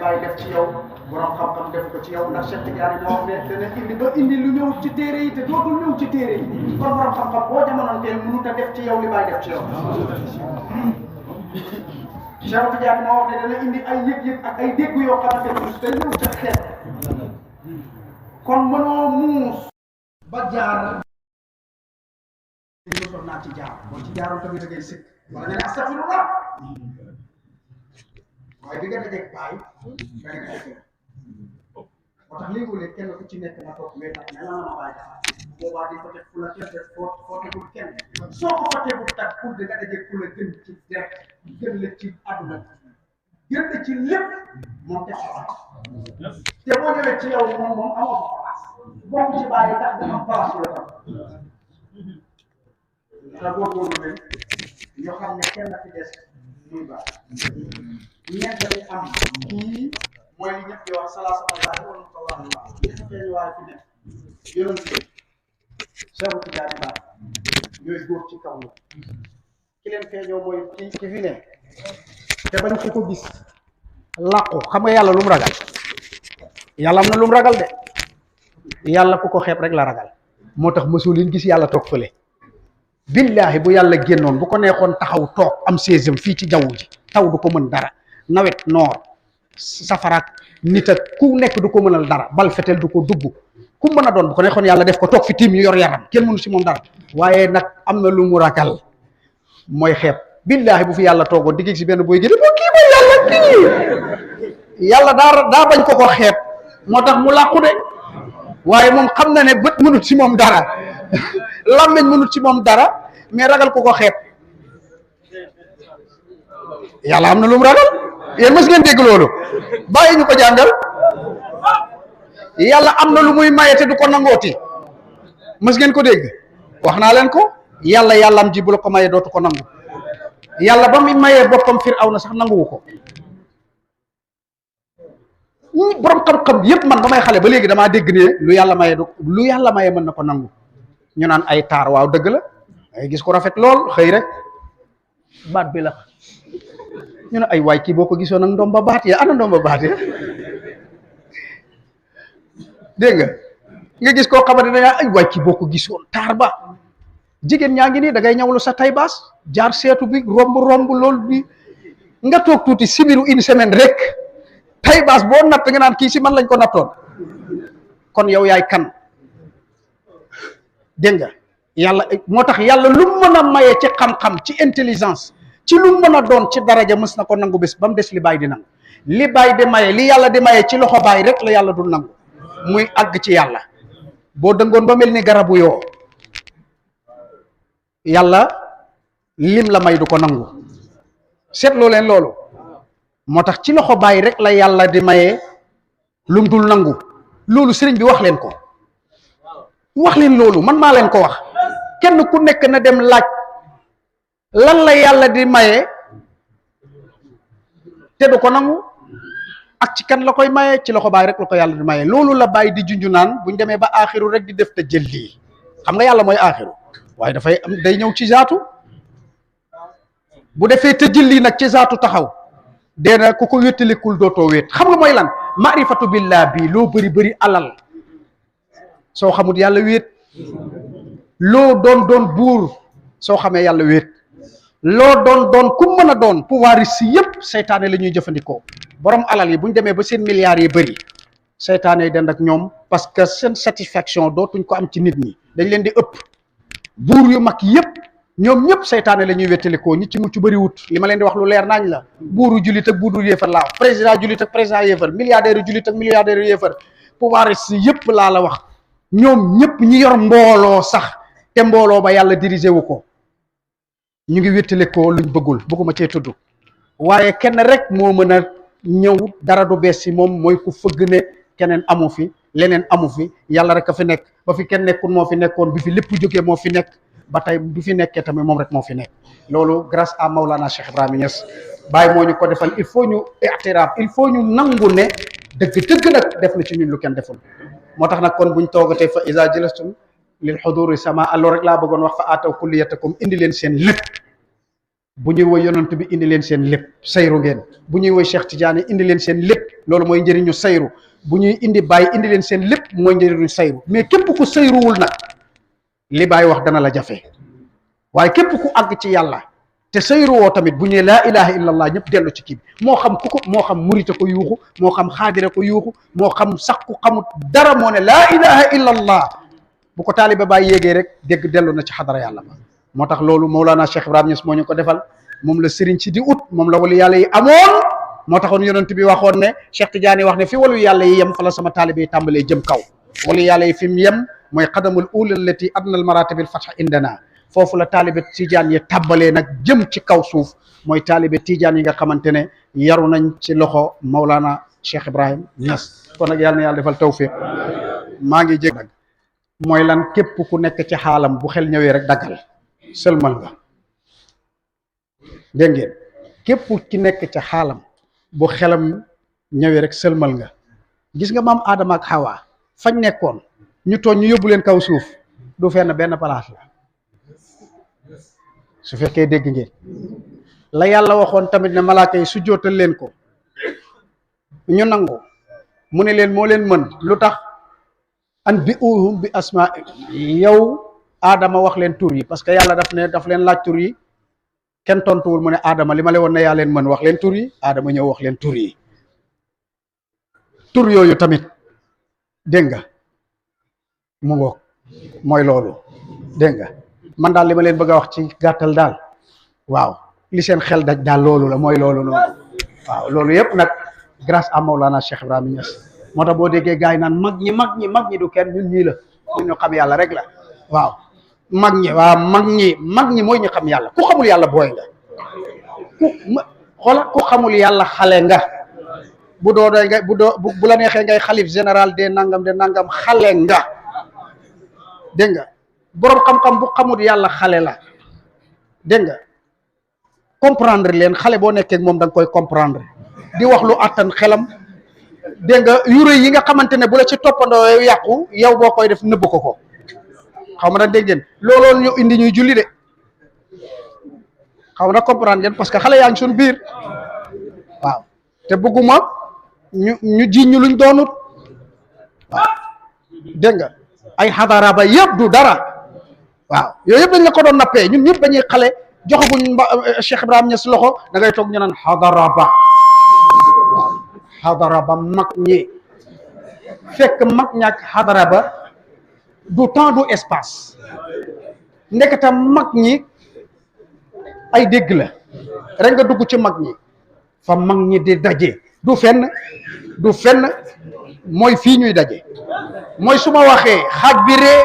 Baay def ci yow borom xam-xam def ko ci yow ndax Cheikh Tidiane moo wax ne dana indi ba indi lu ñëw ci téere yi te dootul ñëw ci téere yi kon borom xam-xam boo jamonoon teel mënut a def ci yow li Baay def ci yow. Cheikh Tidiane moo wax ne dana indi ay yëg-yëg ak ay dégg yoo xamante ne day ñëw ca xeet kon mënoo muus ba jaar mosoon naa ci jaar boo ci jaaroon tamit da ngay sëkk wala nga ne astafirullah waaye bi nga dajeeg Baay da nga def moo tax léegi-léeg kenn ku ci nekk na toog mais tax ne la ma Baay defar boobaa di ko teg fu la kenn def foo tegul kenn soo ko fa tegul tak pour de nga dajeeg ku la gën ci deret gën la ci àdduna gën la ci lépp moom teg ko te boo ñëwee ci yow moom amoo ko place bokk ci Baay tax dama am place la tam te góorgóorlu leen ñoo xam ne kenn la fi des muy Baay ñett dañuy am kii mooy li ñëpp di wax salaasa Allah wala mu ko wax ñëpp feeñ waaye fi nekk yonent bi Cheikh Tidiane Ba ñooy góor ci kaw la ki leen feeñoo mooy ki fi ne te bañ ko gis làqu xam nga yàlla lu mu ragal yàlla am na lu mu ragal de yàlla ku ko xeeb rek la ragal moo tax mësul leen gis yàlla toog fële billaahi bu yàlla génnoon bu ko neexoon taxaw toog am séesam fii ci jaww ji taw du ko mën dara nawet noor safaraak nit ak ku nekk du ko mënal dara bal fetel du ko dugg ku mën a doon bu ko neexoon yàlla def ko toog fi tiim ñu yor yaram kenn mënu si moom dara waaye nag am na lu mu ragal mooy xeeb billaahi bu fi yàlla toogoon di si benn boy gi boo kii mooy yàlla kii yàlla daa bañ ko xeeb moo tax mu làqu de waaye moom xam na ne bët mënut si moom dara làmmeñ mënut si moom dara mais ragal ko xeeb yàlla am na lu mu ragal yéen mës ngeen dégg loolu bàyyi ñu ko jàngal yàlla am na lu muy maye te du ko nangooti mës ngeen ko dégg wax naa leen ko yàllaam ji bu la ko maye dootu ko nangu yàlla ba muy mayee boppam Firawna sax nanguwu ko borom xam-xam yépp man ba may xale ba léegi damaa dégg ne lu yàlla maye mën na ko nangu ñu naan ay taar waaw dëgg la ay gis ko rafet lool xëy rek baat bi la ñu ne ay waay kii boo ko gisoon ak ndomba baat ya ana ndomba baat ya dégg nga gis koo xamante ne ay waay kii boo ko gisoon taar ba jigéen ñaa ngi nii da ngay ñawlu sa tay baas jaar seetu bi romb lool bi nga toog tuuti sibiru une semaine rek tay baas boo natt nga naan kii si man lañ ko nattoon kon yow yaay kan dégg nga yàlla moo tax yàlla lu mën a maye ci xam-xam ci intelligence ci lu mën a doon ci daraja mës na ko nangu bés ba mu des li Baay di nangu li Baay di maye li yàlla di maye ci loxo Baay rek la yàlla du nangu muy àgg ci yàlla boo dëngoon ba mel ni garabu yoo yàlla lim la may du ko nangu seetloo leen loolu moo tax ci loxo Baay rek la yàlla di maye lum dul nangu loolu sëriñ bi wax leen ko wax leen loolu man maa leen ko wax kenn ku nekk na dem laaj lan la yàlla di maye te du ko nangu ak ci kan la koy maye ci loxo Baay rek la ko yàlla di maye loolu la Baay di junju naan buñ demee ba aaxiru rek di def te jël lii xam nga yàlla mooy aaxiru waaye dafay am day ñëw ci zaatu bu defee te jël lii nag ci zaatu taxaw dee na ku ko wéttalikul dootoo wéet xam nga mooy lan maarifatu billah bi loo bëri alal soo xamut yàlla wéet loo doon buur soo xamee yàlla wéet loo doon ku mën a doon pouvoir si yëpp seytaane la ñuy jëfandikoo borom alal yi bu ñu demee ba seen milliards yi bëri seytaane yi dend ak ñoom parce que seen satisfaction dootuñ ko am ci nit ñi dañ leen di ëpp buur yu mag yëpp ñoom ñëpp seytaane la ñuy wéttalikoo ñi ci mucc bëri wut li ma leen di wax lu leer nañ la buuru jullit ak buuru yéefar laa wax président jullit ak président yéefar milliardaire jullit ak milliardaire yéefar pouvoir si yëpp laa la wax ñoom ñëpp ñi yor mbooloo sax te mbooloo ba yàlla dirigé wu ko ñu ngi wéttalikoo luñ bëgguma cee tudd waaye kenn rek moo mën a ñëw dara du bees si moom mooy ku fëgg ne keneen amu fi leneen amu fi yàlla rek a fi nekk ba fi kenn nekkul moo fi nekkoon bi fi lépp jógee moo fi nekk ba tey bi fi nekkee tamit moom rek moo fi nekk loolu grâce à Maulana Cheikh Ibrahima Niass Baye moo ñu ko defal il faut ñu i'tiraaf il faut ñu nangu ne dëgg nag def na ci ñun lu kenn deful moo tax nag kon buñ toogatee fa iza jalastum lil huduri sama allo rek laa bëggoon wax fa ataw kulliyatakum indi leen seen lépp bu ñuy woy yonent bi indi leen seen lépp sayru ngeen. bu ñuy woy Cheikh Tidiane indi leen seen lépp loolu mooy njëriñu sayru. bu ñuy indi Baye indi leen seen lépp mooy njëriñu sayru. mais képp ku sayruwul nag li Baye wax dana la jafe waaye képp ku àgg ci yàlla te sayruwoo tamit bu ñëwee laa ilaha illallah ñëpp dellu ci kii bi moo xam ku ko moo xam murite ko yuuxu moo xam xaadira ko yuuxu moo xam sax ku xamut dara moo ne laa ilaha illallah bu ko taaliba Baye yéegee rek dégg dellu na ci xadara yàlla ba. moo tax loolu Mawlana Cheikh Ibrahima Niass moo ñu ko defal moom la sëriñ si di ut moom la walu yàlla yi amoon moo taxoon yonent bi waxoon ne Cheikh Tidiane wax ne fi walu yàlla yi yem fa la sama taalibe yi tàmbalee jëm kaw. walu yàlla yi fi mu yem mooy xadamul ula allati adna al maratibil fatha indana foofu la taalibe Tidiane yi tàmbalee nag jëm ci kaw suuf mooy taalibe Tidiane yi nga xamante ne yaru nañ ci loxo Mawlana Cheikh Ibrahima Niass. kon nag yàlla na yàlla defal tawfiq maa ngi jég nag mooy lan képp ku nekk ci xaalam bu xel ñëwee rek daggal sëlmal nga dégg ngeen képp ki nekk ca xaalam bu xelam ñëwee rek sëlmal nga. gis nga maam Adama ak Hawa fañ nekkoon ñu tooñ ñu yóbbu leen kaw suuf du fenn benn place la su fekkee dégg ngeen la yàlla waxoon tamit ne malaaka yi su jootal leen ko ñu nangu mu ne leen moo leen mën lu tax an bi uhum bi asma yow Adama wax leen tur yi parce que yàlla daf leen laaj tur yi kenn tontuwul mu ne Adama li ma leen woon ne yaa leen mën wax leen tur yi Adama ñëw wax leen tur yi tur yooyu tamit dégg nga mu ngoog mooy loolu dégg nga man daal li ma leen bëgg a wax ci gàttal daal waaw li seen xel daj daal loolu la mooy loolu noonu waaw loolu yëpp nag grâce à Mawlana Cheikh Ibrahima Niass moo tax boo déggee gars yi naan mag ñi du kenn ñun ñii la ñu xam yàlla rek la waaw mag ñi mooy ñu xam yàlla ku xamul yàlla booy nga ku xamul yàlla xale nga bu doo doy nga bu la neexee ngay xalif général de nangam xale nga dégg nga boroom xam-xam bu xamul yàlla xale la dégg nga comprendre leen xale boo nekkee moom da nga koy comprendre di wax lu attan xelam dégg nga yure yi nga xamante ne bu la ci toppandoo yàqu yow boo koy def nëbb ko xaw ma nag dégg ngeen looloon ñu indi ñuy julli de xaw na comprendre ngeen parce que xale yaa ngi suñu biir waaw te bëgguma ñu jiñ ñu luñ doonut waaw dégg nga ay xadara ba yëpp du dara waaw yooyu yëpp dañ la ko doon nappee ñun ñëpp dañuy xale joxaguñ Cheikh Ibrahima Niass loxo da ngay toog ñu naan xadara ba waaw xadara ba mag ñi fekk mag ñaak xadara ba du temps du espace ndekete mag ñi ay dégg la rek nga dugg ci mag ñi fa mag ñi di daje du fenn mooy fii ñuy daje mooy su ma waxee xaaj bi ree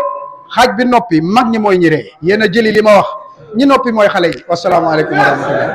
xaaj bi noppi mag ñi mooy ñi ree yéen a jëli li ma wax ñi noppi mooy xale yi wasalaamaaleykum wa rahmatullah